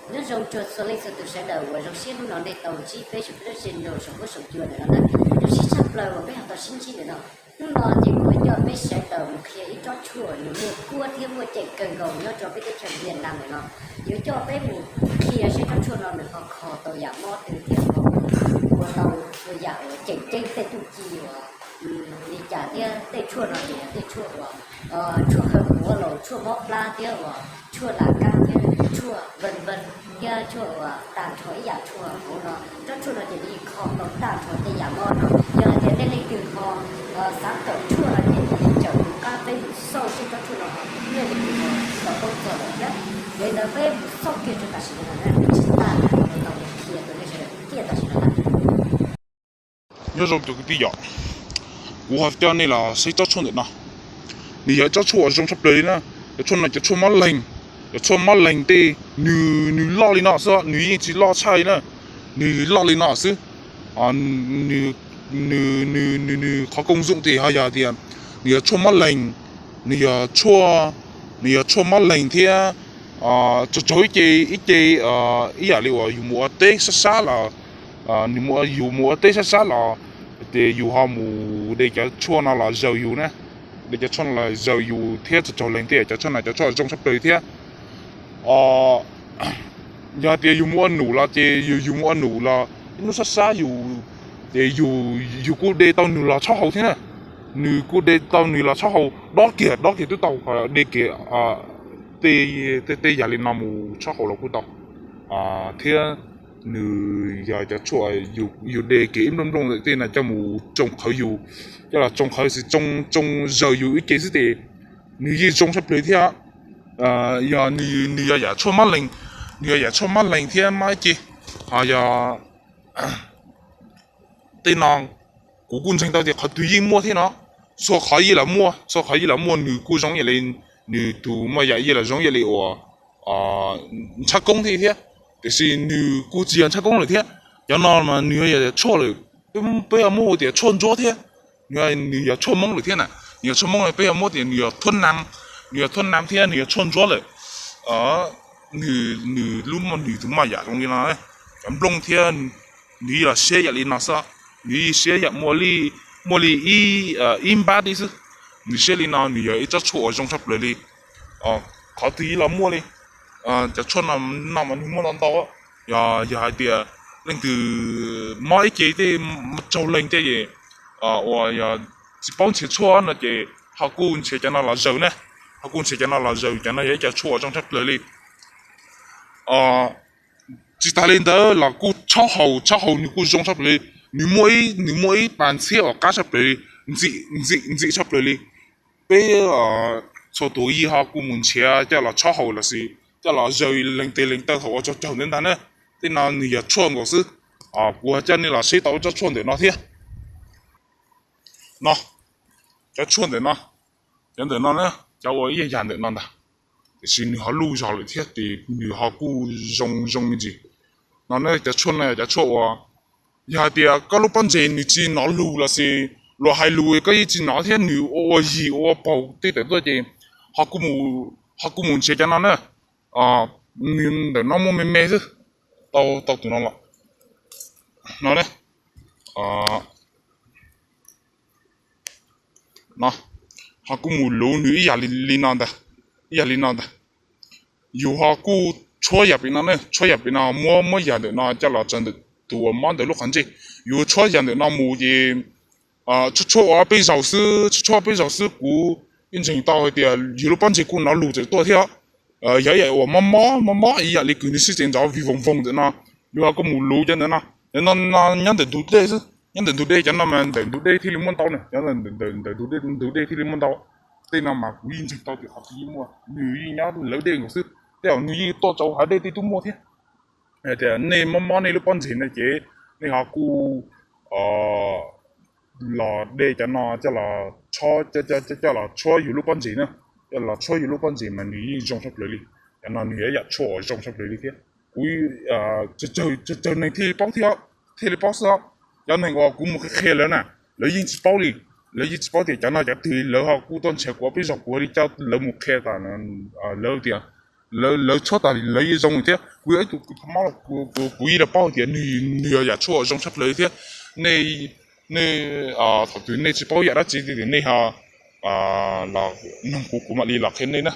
Nyob zoo txhua leej txhua tus sawv daws uas zoo siab hnub no nej tau ntsib peb saum peb lub channel saum huab saum cua ntawm no na. Zoo siab tshaj plaws uas peb ho tau sib ntsib ntawm no. Hnub no ces kuv coj peb sawv daws mus qhia ib tsob tshuaj nws muaj kuab thiab muaj ceem kawg nkaus nyob rau peb teb chaws Vietnam ntawm no. Yuav coj peb mus qhia seb tsob tshuaj no nws ho kho tau yam mob twg thiab ho ua tau txhua yam uas tseem ceeb tej txuj ci uas li cas thiab tej tshuaj no ces yog tej tshuaj uas tshuaj khaws quav los tshuaj mob plab thiab uas tshuaj las kab thiab tshuaj vees vees thiab tshuaj uas tag nrho ib yam tshuaj hauv no. Tsob tshuaj no ces nws yeej kho tau tag nrho tej yam mob no. Yog hais tias nej leej twg ho xav tawm tshuaj no ces nws yeej tseem mus qab peb mus xauj seb tsob tshuaj no ho nej leej twg ho tau paub txog lawm thiab. Yog li ntawd peb mus xauj kiag rau tam sim no na, tsis tas na, kuv tau qhia rau nej sawv daws kiag tam sim no na. Nyob zoo cov kwv tij yom, kuv ho coj nej los saib tsob tshuaj ntawm no. Nws yog ib tsob tshuaj uas zoo tshaj plaws li na. Cov tshuaj no cov tshuaj mob leeg, cov tshuaj mob leeg tej, nws, nws loj li no xwb, nws yeej tsis loj tshaj li na, nws loj li no xwb. Nws, nws, nws, nws qhov công dụng ces ho yog tias nws yog tshuaj mob leeg, nws yog tshuaj, nws yog tshuaj mob leeg thiab tsaug tsaug ib ce, ib ce, ib yam li uas yus mus ua teb sab sab los, nws mus, yus mus ua teb sab sab los ces yus ho mus de cov tshuaj no los zaws yus na, de cov tshuaj no los zaws yus thiab tsaug tsaug leeg thiab cov tshuaj no cov tshuaj zoo tshaj plaws thiab. Yog hais tias yus mus ua num los ces yus, yus mus ua num los ib hnub sab sab yus, ces yus, yus kuj de tau nws los tshab hau thiab na. Nws kuj de tau nws los tshab hau, dob kiag dob kiag twb tau, de kiag tej, tej yam li no mus tshab hau los kuj tau. Thiab nws yog cov tshuaj yus de kiag ib nplooj nplooj ntawm tej no coj mus tsoo qhawv yus, coj los tsoo qhawv xwb, tsoo zaws yus ib ce xwb ces nws yeej zoo tshaj plaws thiab. Yog nws, nws yog yam tshuaj mob leeg, nws yog yam tshuaj mob leeg thiab mob ib ce. Ho yog tej no kuv kuj ntseeg tau tias qhov twg yeej muaj thiab no, txhua qhov yeej los muaj, txhua qhov yeej los muaj, nws kuj zoo ib yam li, nws tus moj yam yeej los zoo ib yam li uas ntshav koob thiab thiab, tiam sis nws kuj tsis yog ntshav koob lawm thiab. Cov no mas nws yog tshuaj lawm, peb ho muab hu tias tshuaj ntsuab thiab. Nws yog tshuaj Hmoob lawm thiab na, nws yog tshuaj Hmoob, peb ho muab tias nws yog thuab nam, nws yog thuab nam thiab nws yog tshuaj ntsuab lawm. Nws, nws lub, nws tus moj yam zoo li no, cov nplooj thiab nws yeej los siab yam li no xwb, nws yeej siab yam muaj li, muaj li ib npab tib xwb. Nws siab li no nws yog ib tsob tshuaj uas zoo tshaj plaws li. Qhov twg yeej los muaj li. Cov tshuaj no mas nws muaj ntau ntau. Yog, yog hais tias leej twg mob ib ce tej, tsaug leeg tej, uas yog tsis paub nrhiav tshuaj no ces ho kuj nrhiav cov no los zaws na, ho kuj nrhiav cov no los zaws, cov no yog ib co tshuaj uas zoo tshaj plaws li. Tsis tas li ntawd los kuj tshob haus, tshob haus nws kuj zoo tshaj plaws li. Nws muaj ib, nws muaj ib pas ntxhiab uas qab tshaj plaws li, ntxim, ntxim, ntxim tshaj plaws li. Peb txhua tus yeej ho kuj mus nrhiav coj los tshob haus los sis coj los zaws lees tes lees taw thaum ua tsaug tsaug ntawd ntag na. Tej no nws yog tshuaj nkaus xwb. Kuv coj nej los saib tau ib tsob tshuaj ntawm no thiab. No, cov tshuaj ntawm no, cov ntawm no na, cov uas ib yam ntawm no ntag, tiam sis nws ho luj zog lawm thiab ces nws ho kuj zoo zoo me ntsis. No na, cov tshuaj no yog cov tshuaj uas yog hais tias koj lub pob ntseg nws tsis hnov lus los sis luag hais lus koj yeej tsis hnov thiab nws ua ua yig ua paug tej tawm tuaj ces ho kuj mus nrhiav cov no na. Nws ntawm no muaj me me xwb, tau, tau tus no los, no ne, no, ho kuj mus luv nws ib yam li no ntag, ib yam li no ntag. Yus ho kuj tshuab yam pem no ne, tshuab yam pem no, muab, muab yam ntawm no coj los tsaws ntawm tus uas mob ntawm lub qhov ntsej. Yus tshuab yam ntawm no mus ces tshuab tshuab ua peb zaug xwb, tshuab tshuab peb zaug xwb kuv yeej ntseeg tau hais tias yus lub pob ntseg kuj hnov lus txawm tuaj thiab. Yog ib yam uas mob mob mob mob ib yam li kws nws sib tsees nrov vig voog voog ntawm no, yus ho kuj mus luv cov ntawm no. Cov no nyob ntawm ntug dej xwb, nyob ntawm ntug dej, cov no mas ntawm ntug dej thiaj li muaj ntau na, cov ntawm ntug dej thiaj li muaj ntau. Tej no mas kuv yeej ntseeg tau tias qhov twg yeej muaj, nws yeej nyob lawv dej nkaus xwb, tej zaum nws yeej tuaj rau hav dej tej tub muaj thiab. Tias nej mob mob nej lub pob ntseg no ces nej ho kuj los de cov no coj los tshuab, coj los tshuab yus lub pob ntseg na, coj los tshuab yus lub pob ntseg mas nws yeej zoo tshaj plaws li. Cov no nws yog ib yam tshuaj uas zoo tshaj plaws li thiab. Kuv tsawg tsawg neeg thiaj li paub thiab, thiaj li paub xwb. Cov neeg uas kuv mus qhia qhia lawv na, lawv yeej tsis paub li, lawv yeej tsis paub tias cov no cov twg li, lawv ho kuj tuaj nrhiav kuv peb zog kuv li coj lawv mus qhia tas, lawv tias lawv txhob tas lawv yeej zoo thiab. Kuv yog ib tug kws pha mob, kuv yeej los paub tias nws yog yam tshuaj zoo tshaj plaws thiab. Nej, nej, thaum twg nej tsis paub yam dab tsi tias nej ho los noog kuv, kuv mam li los qhia nej na.